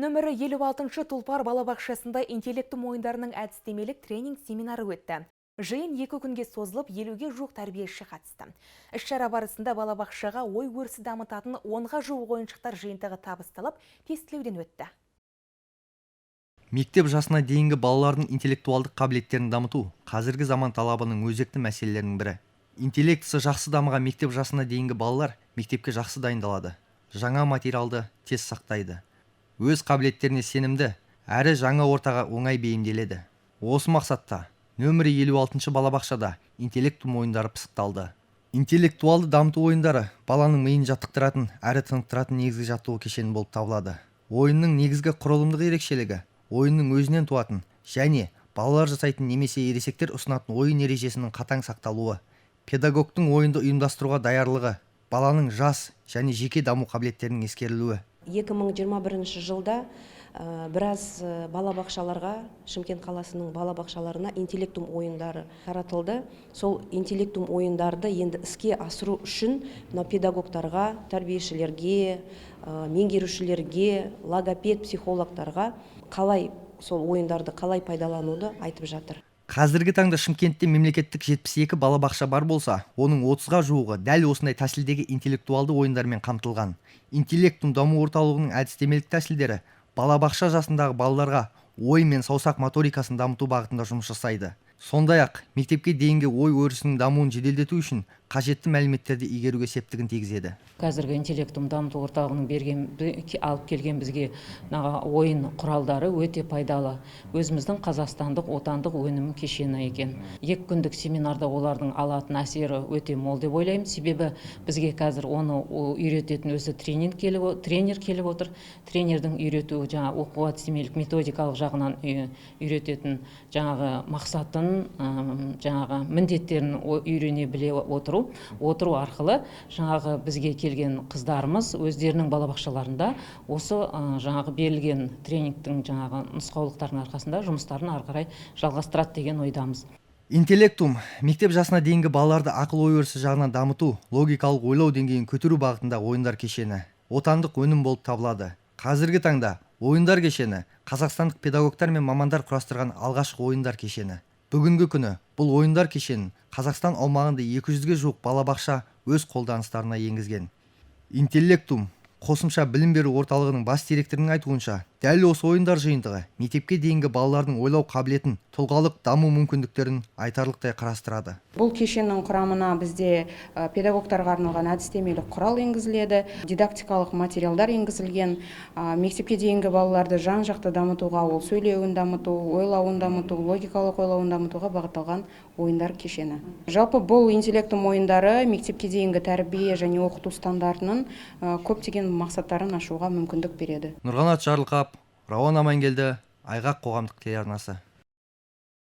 Нөмірі 56-шы Тұлпар балабақшасында интеллектум ойындарының әдістемелік тренинг семинары өтті. Жиын 2 күнге созылып, 50-ге жуық тәрбиеші қатысты. Іс-шара барысында балабақшаға ой өрісі дамытатын 10-ға жуық ойыншықтар жиынтығы табысталып, тестілеуден өтті. Мектеп жасына дейінгі балалардың интеллектуалдық қабілеттерін дамыту – қазіргі заман талабының өзекті мәселелерінің бірі. Интеллектісі жақсы дамыған мектеп жасына дейінгі балалар мектепке жақсы дайындалады, жаңа материалды тез сақтайды, өз қабілеттеріне сенімді әрі жаңа ортаға оңай бейімделеді. Осы мақсатта нөмірі 56 балабақшада интеллектум ойындары пысықталды. Интеллектуалды дамыту ойындары баланың миын жаттықтыратын әрі тынықтыратын негізгі жаттығу кешені болып табылады. Ойынның негізгі құрылымдық ерекшелігі – ойынның өзінен туатын және балалар жасайтын немесе ересектер ұсынатын ойын ережесінің қатаң сақталуы, педагогтың ойынды ұйымдастыруға даярлығы, баланың жас және жеке даму қабілеттерінің ескерілуі. 2021 жылда біраз балабақшаларға, Шымкент қаласының балабақшаларына интеллектум ойындары таратылды. Сол интеллектум ойындарды енді іске асыру үшін мына педагогтарға, тәрбиешілерге, меңгерушілерге, логопед, психологтарға қалай сол ойындарды қалай пайдалануды айтып жатыр. Қазіргі таңда Шымкентте мемлекеттік 72 балабақша бар болса, оның 30-ға жуығы дәл осындай тәсілдегі интеллектуалды ойындармен қамтылған. Интеллектум даму орталығының әдістемелік тәсілдері балабақша жасындағы балаларға ой мен саусақ моторикасын дамыту бағытында жұмыс жасайды. Сондай ақ мектепке дейінгі ой өрісінің дамуын жеделдету үшін қажетті мәліметтерді игеруге септігін тигізеді. Қазіргі интеллектум дамыту орталығының берген, алып келген бізге мына ойын құралдары өте пайдалы, өзіміздің қазақстандық, отандық өнім кешені екен. 2 күндік семинарда олардың алатын әсері өте мол деп ойлаймын. Себебі бізге қазір оны үйрететін өзі тренинг келіп, тренер келіп отыр. Тренердің үйретуі, жаңа оқу әдістемелік методикалық жағынан үйрететін жаңағы мақсатын, жаңағы міндеттерін үйрене біле отыру арқылы жаңағы бізге келген қыздарымыз өздерінің балабақшаларында осы жаңағы берілген тренингтің жаңағы нұсқаулықтарының арқасында жұмыстарын ары қарай жалғастырады деген ойдамыз. Интеллектум – мектеп жасына дейінгі балаларды ақыл ой өрісі жағынан дамыту, логикалық ойлау деңгейін көтеру бағытындағы ойындар кешені, отандық өнім болып табылады. Қазіргі таңда ойындар кешені – қазақстандық педагогтар мен мамандар құрастырған алғашқы ойындар кешені. Бүгінгі күні бұл ойындар кешенін Қазақстан аумағында 200-ге жуық балабақша өз қолданыстарына енгізген. Интеллектум қосымша білім беру орталығының бас директорының айтуынша, дәл осы ойындар жиынтығы мектепке дейінгі балалардың ойлау қабілетін, тұлғалық даму мүмкіндіктерін айтарлықтай қарастырады. Бұл кешеннің құрамына бізде педагогтарға арналған әдістемелік құрал енгізіледі, дидактикалық материалдар енгізілген. Мектепке дейінгі балаларды жан жақты дамытуға, ол сөйлеуін дамыту, ойлауын дамыту, логикалық ойлауын дамытуға бағытталған ойындар кешені. Жалпы, бұл интеллектум ойындары мектепке дейінгі тәрбие және оқыту стандартының көптеген мақсаттарын ашуға мүмкіндік береді. Нұрғанат Жарылқап, Рауан Амангелді, Айғақ қоғамдық телеарнасы.